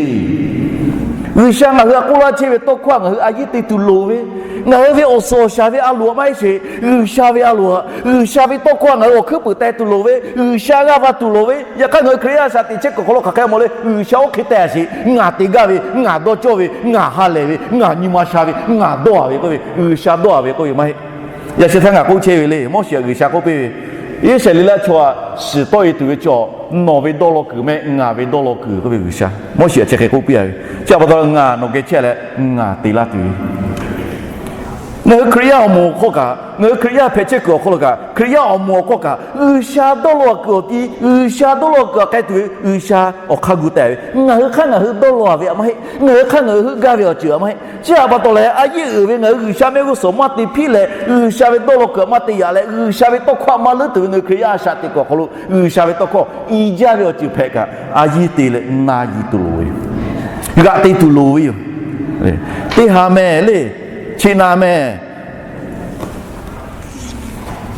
G'uiˬsha ngaˬ hui htaꞈ k'oˆ laˇ chehˇ ve tawˇ hkawˇ htaꞈ ngaˬ hui a yiˉ te tuˬ loˍ ve, ngaˬ hui ve awˬ suhˍ awˬ shaˍ ve a loˍ htaꞈ maˇ heˆ sheˍ. G'uiˬsha ve a loˍ htaꞈ, G'uiˬsha ve tawˇ hkawˇ htaꞈ ngaˬ hui awˬ hkuiˉ puiˍ teh tuˬ loˍ ve, G'uiˬsha g'aˇ va tuˬ loˍ ve. Yaꞈ hk'aˇ ngaˬ hui Hkriꞈ yaˇ a shaꞈ teꞈ chehˇ kuiˬ awˬ hk'aw lo hk'aˬ hk'e g'a mawˬ le. G'uiˬsha oˇ hk'e te sheˍ, ngaˬ te gaˇ ve, ngaˬ dawˇ cawˇ ve, ngaˬ ha lehˬ ve, ngaˬ nyi ma sha ve, ngaˬ dawˇ-a ve k'oˆ ve, G'uiˬsha dawˇ-a ve k'oˆ ve maˇ heˆ. Yaꞈ sheh htaˇ ngaˬ k'oˆ chehˇ ve le, Moˉseˍ htaꞈ G'uiˬsha k'oˆ piˇ ve, Iˉsaˍreˍlaˆ chaw htaꞈ shiˍ tawˆ-e tuˬ ve chaw, nawˬ ve dawˇ law kuiˬ mehˆ, ngaˬ ve dawˇ law kuiˬ k'oˆ ve G'uiˬsha Moˉseˍ htaꞈ chi hk'e k'oˆ piˇ-a ve, chi pa taw ngaˬ nawˬ geh chehˇ leh ngaˬ te laˇ tuˬ ve Ngaˬ hui Hkriꞈ yaˇ awˬ moˍ awˬ hk'aw kaꞈ, ngaˬ hui Hkriꞈ yaˇ hpehꞈ chehˇ kuiˬ awˬ hk'aw lo kaꞈ, Hkriꞈ yaˇ awˬ moˍ awˬ hk'aw kaꞈ, G'uiˬsha dawˇ law kuiˬ awˬ ti, G'uiˬsha dawˇ law kuiˬ htaꞈ k'ai tuˬ ve G'uiˬsha awˬ hk'aˇ gu taˍ ve. Ngaˬ hui hk'aˇ ngaˬ hui dawˇ law-a ve htaꞈ maˇ heˆ. Ngaˬ hui hk'aˇ ngaˬ hui heuˆ gaˇ ve awˬ ceuˬ htaꞈ maˇ heˆ. Chi htaꞈ pa taw leh, a yehˉ uiˍ ve ngaˬ hui G'uiˬsha mehˆ g'uˇ suhˍ maˇ te hpiˆ leh, G'uiˬsha ve dawˇ law kuiˬ htaꞈ maˇ te yaꞈ leh, G'uiˬsha ve tawˇ hkawˇ htaꞈ maˇ leuˉ tuˬ ve ngaˬ hui Hkriꞈ yaˇ a shaꞈ teꞈ kuiˬ awˬ hk'aw lo G'uiˬsha ve tawˇ hkawˇ i jaˇ ve awˬ ceuˬ hpehꞈ kaꞈ, a yehˉ te leh na yuˬ tuˬ loˍ ve yoˬ. G'aꞈ te tuˬ loˍ ve yoˬ. Teˇ ha mehˍ le, chi na mehˍ.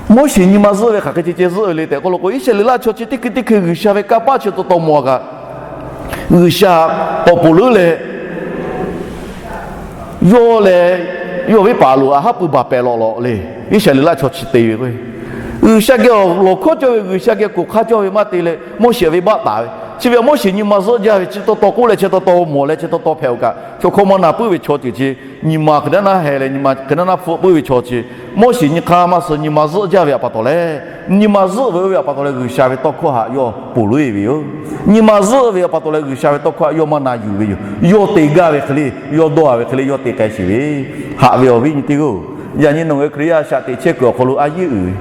Moˉseˍ nyi ma zuhˆ ve hk'aˬ hk'e ceh ceh zuhˆ ve le tehꞈ k'oˆ lo k'o, Iˉsaˍreˍlaˆ chaw chi teˇ hkui teˇ hkui G'uiˬsha ve kanˇ paˆ chi taw taw mawˬ kaꞈ, G'uiˬsha k'awꞈ ponˬ leuˉ leh, yawˇ leh yawˇ ve paˍ loˍ a haˉ pui baˬ pehˍ lawꞈ lawꞈ le. Iˉsaˍreˍlaˆ chaw chi te ve k'o, G'uiˬsha geh awˬ lawˬ hkawˇ cawˇ ve, G'uiˬsha geh k'oˍ hk'aˇ cawˇ ve maˇ te leh, Moˉseˍ ve baˆ taˍ ve. Chi ve Moˉseˍ nyi ma zuhˆ jaˇ ve chi taw taw k'oˆ leh chi taw taw mawˬ leh chi taw taw hpehꞈ-oˬ kaꞈ, chaw hkawˇ maˇ na puiˉ ve chaw ceuˬ chi, nyi ma hk'e naˉ naˉ heh leh nyi ma hk'e naˉ naˉ hpfuhˆ puiˉ ve chaw chi, Moˉseˍ nyi hk'aˇ maˇ suh nyi ma zuhˆ jaˇ ve htaꞈ pa taw leh, nyi ma zuhˆ ve oˇ ve htaꞈ pa taw leh G'uiˬsha ve tawˇ hkawˇ htaꞈ yawˇ ponˬ leuˉ-e ve yoˬ. Nyi ma zuhˆ ve htaꞈ pa taw leh G'uiˬsha ve tawˇ hkawˇ htaꞈ yawˇ maˇ na yuˬ ve yoˬ. Yawˇ te gaˇ ve hk'e le, yawˇ dawˇ-a ve hk'e le, yawˇ te k'ai sheˍ ve. Haꞈ ve awˬ viˉ nyi teˇ g'aˇ-oˬ, Yaꞈ nyi nawˬ ngaˬ hui Hkriꞈ yaˇ a shaꞈ teꞈ chehˇ kuiˬ awˬ hk'aw lo a yeˇ uiˍ ve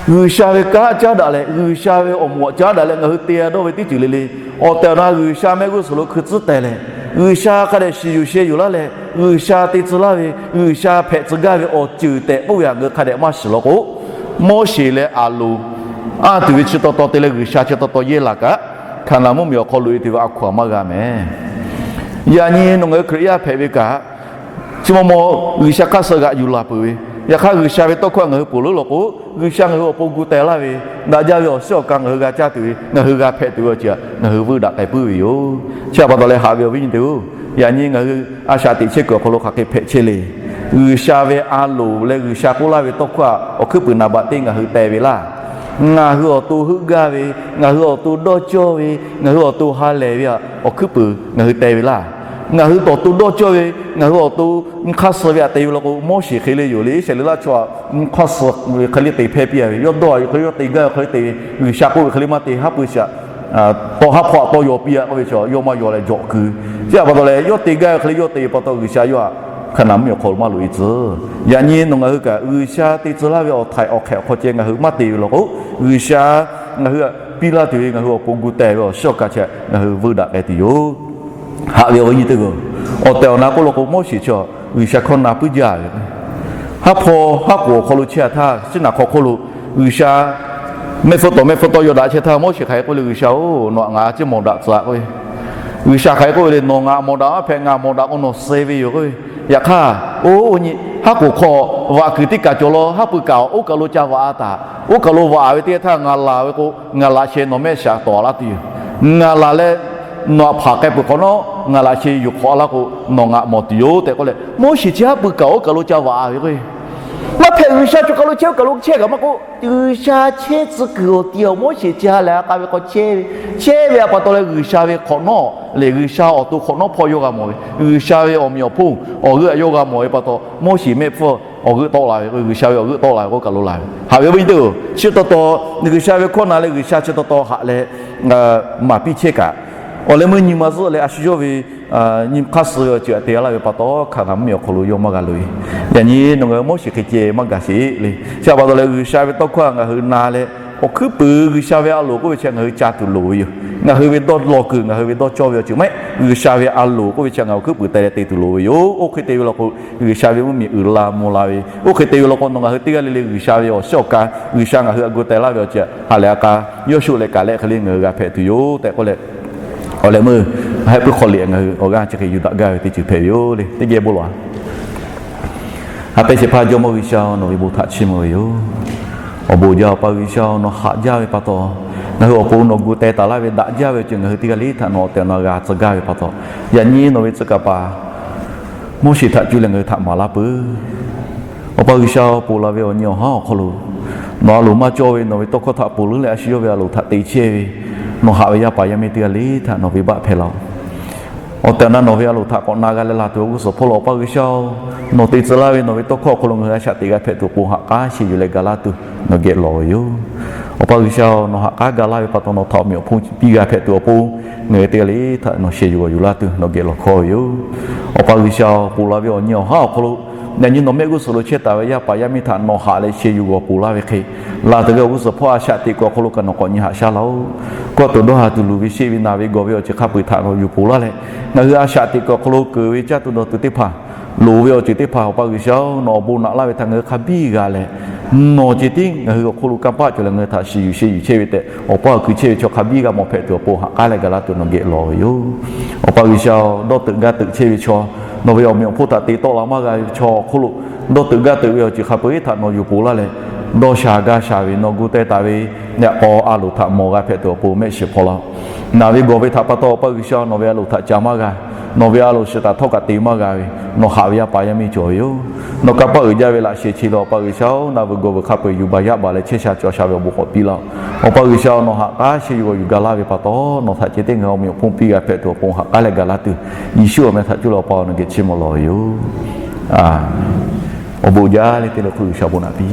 G'uiˬsha ve kanˉ caˉ daꞈ leh, G'uiˬsha ve awˬ moˍ caˉ daꞈ leh ngaˬ hui te-a dawˇ ve teˇ ceuˬ le le, awˬ tehˬ awˬ na G'uiˬsha mehˆ g'uˇ suhˍ lo hkui tcuhˉ teh leh, G'uiˬsha hk'a dehꞈ shiˍ yuˬ sheh yuˬ laˇ leh, G'uiˬsha te tcuh laˇ ve, G'uiˬsha hpehꞈ tcuh gaˇ ve awˬ ceuˬ tehꞈ k'oˆ ve htaꞈ ngaˬ hui hk'a dehꞈ maˇ shiˍ law k'o, Moˉseˍ leh Aˍronˍ anˇ tuˬ ve chi taw taw te leh G'uiˬsha chi taw taw yehˇ laˬ kaꞈ, Hkaˍnanˍ mvuhˇmiˬ awˬ hk'aw loꞈ e tuˬ ve a hkaw-anˬ maˇ g'a mehˍ. Yaꞈ nyi nawˬ ngaˬ hui Hkriꞈ yaˇ hpehꞈ ve kaꞈ, chi maw maw G'uiˬsha hk'aˇ suh g'aꞈ yuˬ laˬ peuˬ ve, yaꞈ hk'aˇ G'uiˬsha ve tawˇ hkawˇ ngaˬ hui ponˬ leuˉ law k'o, G'uiˬsha ngaˬ hui awˬ pon gu teh laˇ ve, daꞈ jaˇ ve awˬ shiˉ awˬ ka ngaˬ hui g'a caˇ tuˬ ve, ngaˬ hui g'a hpehꞈ tuˬ ve awˬ ceuˬ ngaˬ hui veuˇ daꞈ k'ai puiˉ ve yoˬ. Chi htaꞈ pa taw leh haꞈ ve awˬ viˉ nyi teˇ-oˬ, yaꞈ nyi ngaˬ hui a shaꞈ teꞈ chehˇ kuiˬ awˬ hk'aw lo hk'aˬ hk'e hpehꞈ chehˇ le. G'uiˬsha ve a loˍ leh G'uiˬsha k'oˆ laˇ ve tawˇ hkawˇ htaꞈ awˬ hkuiˉ puiˍ naˍ baꞈ teˇ ngaˬ hui teh ve laˇ. Ngaˬ hui awˬ to heuˆ gaˇ ve, ngaˬ hui awˬ to dawˇ cawˇ ve, ngaˬ hui awˬ to ha lehˬ ve htaꞈ awˬ hkuiˉ puiˍ ngaˬ hui teh ve laˇ. Ngaˬ hui awˬ to dawˇ cawˇ ve, ngaˬ hui awˬ to nyi hk'aˇ suh ve htaꞈ te ve law k'o, Moˉseˍ hk'e le yoˬ le. Iˉsaˍreˍlaˆ chaw htaꞈ nyi hk'aˇ suh ve hk'e le te hpehˇ piˇ-a ve, yawˇ dawˇ ve hk'e le, yawˇ te gaˇ ve hk'e le te ve, G'uiˬsha k'oˆ ve hk'e le maˇ te, haˉ pui shaꞈ tawˇ haˉ hpawˇ htaꞈ tawˇ yaw piˇ-a k'oˆ ve chi, yawˇ maˇ yaw leh jawꞈ keu. Chi htaꞈ pa taw leh yawˇ te gaˇ ve hk'e le yawˇ te ve pa taw, G'uiˬsha yawˇ htaꞈ Hkaˍnanˍ mvuhˇmiˬ awˬ hk'aw lo maˇ loꞈ e tcuh. Yaꞈ nyi nawˬ ngaˬ hui kaꞈ G'uiˬsha te tcuh laˇ ve awˬ htaiꞈ awˬ hk'ehꞈ awˬ hk'aw ceh ngaˬ hui maˇ te ve law k'o, G'uiˬsha ngaˬ hui htaꞈ piˇ laˇ tuˬ ve ngaˬ hui awˬ pon gu teh ve awˬ shiˉ awˬ ka chi ngaˬ hui veuˇ daꞈ k'ai tuˬ yoˬ. Haꞈ ve awˬ viˉ nyi teˇ-oˬ, awˬ tehˬ awˬ na k'oˆ law k'o, Moˉseˍ chi G'uiˬsha hkawˇ na puiˉ jaˇ ve, haˉ hpawˇ haˉ k'oˍ awˬ hk'aw lo chehˇ-a htaˇ, Siˉnaˍ hk'aw hk'oˆ lo G'uiˬsha mehˆ hpfuhˇ tawˍ mehˆ hpfuhˇ tawˇ yaw daꞈ chehˇ htaˇ, Moˉseˍ hk'aˬ hk'e k'oˆ le, G'uiˬsha-oˬ, nawˬ htaꞈ ngaˬ chi mawˬ daꞈ tcuh-a k'oˆ ve, G'uiˬsha hk'aˬ hk'e k'oˆ ve le, nawˬ ngaˬ mawˬ daꞈ maˇ hpehꞈ, ngaˬ mawˬ daꞈ k'o nawˬ suh ve yoˬ k'oˆ ve. Yaꞈ hk'aˇ, oˇ nyi haˉ k'oˍ hk'aw vaꞈ kuiˬ teˇ kaˬ cawˬ law, haˉ pui kaꞈ oˇ kaˬ lo ca vaꞈ-a taˍ. Oˇ kaˬ lo vaꞈ ve teˇ htaˇ ngaˬ laˬ ve k'o, ngaˬ laꞈ sheh nawˬ mehˆ shiˍ tawˍ laˇ tuˬ yoˬ. Ngaˬ laˬ leh nawˬ htaꞈ hpanˍ k'ai peuˬ hk'awꞈ nawˉ, ngaˬ laꞈ sheh yuˬ hk'awꞈ laˇ k'o, nawˬ ngaˬ mawˬ tuˬ yoˬ tehꞈ k'oˆ leh, Moˉseˍ chi haˉ pui kaꞈ oˇ kaˬ lo ca vaꞈ-a ve k'o, maˇ hpehꞈ G'uiˬsha chaw kaˬ lo chehˇ, oˇ kaˬ lo chehˇ kaꞈ maˇ k'oˆ, G'uiˬsha chehˇ tcuh kuiˬ awˬ ti awˬ Moˉseˍ chi ha lehˬ ha k'a ve hk'aw chehˇ ve, chehˇ ve htaꞈ pa taw leh G'uiˬsha ve hk'awꞈ nawˉ lehˬ, G'uiˬsha awˬ to hk'awꞈ nawˉ hpawˇ yawˇ g'a mawˬ ve, G'uiˬsha ve awˬ meꞈ awˬ hponˇ awˬ g'euˆ htaꞈ yawˇ g'a mawˬ ve pa taw, Moˉseˍ mehˆ hpfuhˇ awˬ g'euˆ tawˆ la ve k'o, G'uiˬsha ve awˬ g'euˆ tawˆ la ve k'o, oˇ kaˬ lo la ve. Haꞈ ve awˬ viˉ nyi teˇ-oˬ, chi taw taw G'uiˬsha ve hkawˇ na leh G'uiˬsha chi taw taw haꞈ leh maˍ piˇ chehˇ kaꞈ, awˬ leh meuˇ nyi ma zuhˆ leh a shu yawˇ ve nyi hk'aˇ suh ve awˬ ceuˬ htaꞈ te laˇ ve pa taw, Hkaˍnanˍ mvuhˇmiˬ awˬ hk'aw lo yawˇ maˇ g'a loꞈ e. Yaꞈ nyi nawˬ ngaˬ hui Moˉseˍ hk'e ceh maˇ gaˬ sheˍ le. Chi htaꞈ pa taw leh G'uiˬsha ve tawˇ hkawˇ htaꞈ ngaˬ hui na leh, awˬ hkuiˉ puiˍ G'uiˬsha ve a loˍ k'oˆ ve chi ngaˬ hui ca tuˬ loˍ ve yoˬ. Ngaˬ hui ve dawˇ law kuiˬ, ngaˬ hui ve dawˇ cawˇ ve awˬ ceuˬ maˇ heˆ. G'uiˬsha ve a loˍ k'oˆ ve chi ngaˬ hui awˬ hkuiˉ puiˍ teh leh te tuˬ loˍ ve yoˬ. Oˇ hk'e te ve law k'o, G'uiˬsha ve mvuhˇmiˬ uiˍ la mvuh la ve. Oˇ hk'e te ve law k'o, nawˬ ngaˬ hui teˇ g'aˇ le le G'uiˬsha ve awˬ shiˉ awˬ ka, G'uiˬsha ngaˬ hui htaꞈ gu teh laˇ ve awˬ ceuˬ ha lehˬ ha k'a, yawˇ shuˆ leh kaꞈ leh hk'e le ngaˬ hui g'a hpehꞈ tuˬ yoˬ tehꞈ k'oˆ leh, awˬ leh meuˇ ha hpui hk'aw liꞈ ngaˬ hui awˬ g'aˇ chi hk'e yuˬ daꞈ gaˇ ve teˇ ceuˬ hpehꞈ ve yoˬ le. Teˇ geh bon lawˬ-a. Ha pehˇ shehˍ hpaˇ Jawˇmawˇ G'uiˬsha-oˬ, nawˬ ve bon htaꞈ chiˇ mvuh ve yoˬ. Awˬ bon jaˇ Awˬ pa G'uiˬsha-oˬ, nawˬ haꞈ jaˇ ve pa taw, ngaˬ hui awˬ pon nawˬ gu teh taˍ laˇ ve daꞈ jaˇ ve awˬ ceuˬ ngaˬ hui teˇ g'aˇ le htaꞈ nawˬ awˬ tehˬ awˬ na g'a tcuh gaˇ ve pa taw, yaꞈ nyi nawˬ ve tcuh kaˍ paˍ Moˉseˍ htaꞈ cuˇ leh ngaˬ hui htaꞈ maˍ laˇ peuˬ. Awˬ pa G'uiˬsha-oˬ, ponˬ la ve awˬ nyi awˬ haˉ awˬ hk'aw lo nawˬ a loˍ maˇ cawˇ ve nawˬ ve tawˇ hkawˇ htaꞈ ponˬ leuˉ leh a shu yawˇ ve a loˍ htaꞈ te chehˇ ve nawˬ haꞈ ve yaˇ paˍ yaˇ miˇ teˇ g'aˇ le htaꞈ nawˬ venˇbaˆ hpehˇ laˇ-oˆ. Awˬ tehˬ awˬ na nawˬ ve a loˍ htaꞈ k'awꞈ na g'a leh laˬ tuˬ awˬ g'uˇ suhˍ hpawˇ lo Awˬ pa G'uiˬsha-oˬ, nawˬ te tcuh laˇ ve nawˬ ve tawˇ hkawˇ awˬ hk'aw lo ngaˬ hui a shaꞈ teꞈ g'a hpehꞈ tuˬ awˬ pon ha k'aˉ sheh yuˬ leh ga laˇ tuˬ nawˬ geh lawˬ ve yoˬ. Awˬ pa G'uiˬsha-oˬ, nawˬ ha k'aˉ ga laˇ ve pa taw nawˬ htaꞈ awˬ meꞈ awˬ hponˇ piˇ g'a hpehꞈ tuˬ awˬ pon ngaˬ hui teˇ g'aˇ le htaꞈ nawˬ sheh yuˬ g'awˬ yuˬ laˇ tuˬ nawˬ geh lawˬ hkawˇ ve yoˬ. Awˬ pa G'uiˬsha-oˬ, ponˬ la ve awˬ nyi awˬ haˉ awˬ hk'aw lo yaꞈ nyi nawˬ mehˆ g'uˇ suhˍ lo chehˇ taˍ ve yaˇ paˍ yaˇ miˇ htaꞈ nawˬ haꞈ leh sheh yuˬ g'awˬ ponˬ laˇ ve hk'e, laˬ tuˬ ve awˬ g'uˇ suhˍ hpawˇ a shaꞈ teꞈ kuiˬ awˬ hk'aw lo kaꞈ nawˬ k'awꞈ nyi haꞈ shaˉ laˇ-oˆ. Kawˆ tuˬ dawˇ haˍ tuˬ, luˬ ve sheˆ ve naˬ ve gawˬ ve awˬ ceuˬ hk'a peu-eˬ htaꞈ nawˬ yuˬ ponˬ laˇ leh, ngaˬ hui a shaꞈ teꞈ kuiˬ awˬ hk'aw lo keunˍ ve caˇ tuˬ dawˬ tuˬ teˇ hpaˍ, loˍ ve awˬ ceuˬ teˇ hpaˍ Awˬ pa G'uiˬsha-oˬ, nawˬ awˬ bon naꞈ laˇ ve htaꞈ ngaˬ hui hk'a biˇ g'a leh, nawˬ ceh tiˉ ngaˬ hui awˬ hk'aw lo kanˇ paˆ cawˬ leh ngaˬ hui htaꞈ sheh yuˬ sheh yuˬ chehˇ ve tehꞈ Awˬ pa awˬ kuiˬ chehˇ ve chaw hk'a biˇ g'a mawˬ hpehꞈ tuˬ awˬ pon ha k'aˉ leh ga laˇ tuˬ nawˬ geh lawˬ ve yoˬ. Awˬ pa G'uiˬsha-oˬ, dawˇ teuꞈ gaˇ teuꞈ chehˇ ve chaw, nawˬ ve awˬ meꞈ awˬ hponˇ htaꞈ te tawˆ la maˇ g'a ve chaw awˬ hk'aw lo, dawˇ teuꞈ gaˇ teuꞈ ve awˬ ceuˬ hk'a peu-eˬ htaꞈ nawˬ yuˬ ponˬ laˇ leh, dawˇ sha gaˇ sha ve nawˬ gu teh taˍ ve yaꞈ k'aw a loˍ htaꞈ mawˬ g'a hpehꞈ tuˬ awˬ pon mehˆ shiˍ hpaw laˇ-oˆ. Naˬ ve gawˬ ve htaꞈ pa taw Awˬ pa G'uiˬsha nawˬ ve a loˍ htaꞈ ca maˇ g'a, nawˬ ve a loˍ shiˍ taˍ htawˇ kaꞈ te maˇ g'a ve, nawˬ haꞈ ve yaˇ paˍ yaˇ miˇ cawˬ ve yoˬ. Nawˬ kanˇ paˆ uiˍ jaˇ ve laꞈ sheh chi lo Awˬ pa G'uiˬsha-oˬ, naˬ vuiˬ gawˬ vuiˬ hk'a peu-eˬ yuˬ baˬ yaˇ baˬ leh chehˇ sha cawˬ sha ve awˬ bon k'awꞈ piˇ laˇ-oˆ. Awˬ pa G'uiˬsha nawˬ ha k'aˉ sheh yuˬ g'awˬ yuˬ ga laˇ ve pa taw, nawˬ htaꞈ ceh tiˉ ngaˬ hui awˬ meꞈ awˬ hponˇ piˇ g'a hpehꞈ tuˬ awˬ pon ha k'aˉ leh ga laˇ tuˬ, Yeˍsuˆ awˬ meh htaꞈ cuˇ leh Awˬ pa nawˬ geh chiˇ mvuh lawˬ ve yoˬ. Awˬ bon jaˇ leh te leh hk'oˆ G'uiˬsha bon naꞈ piˇ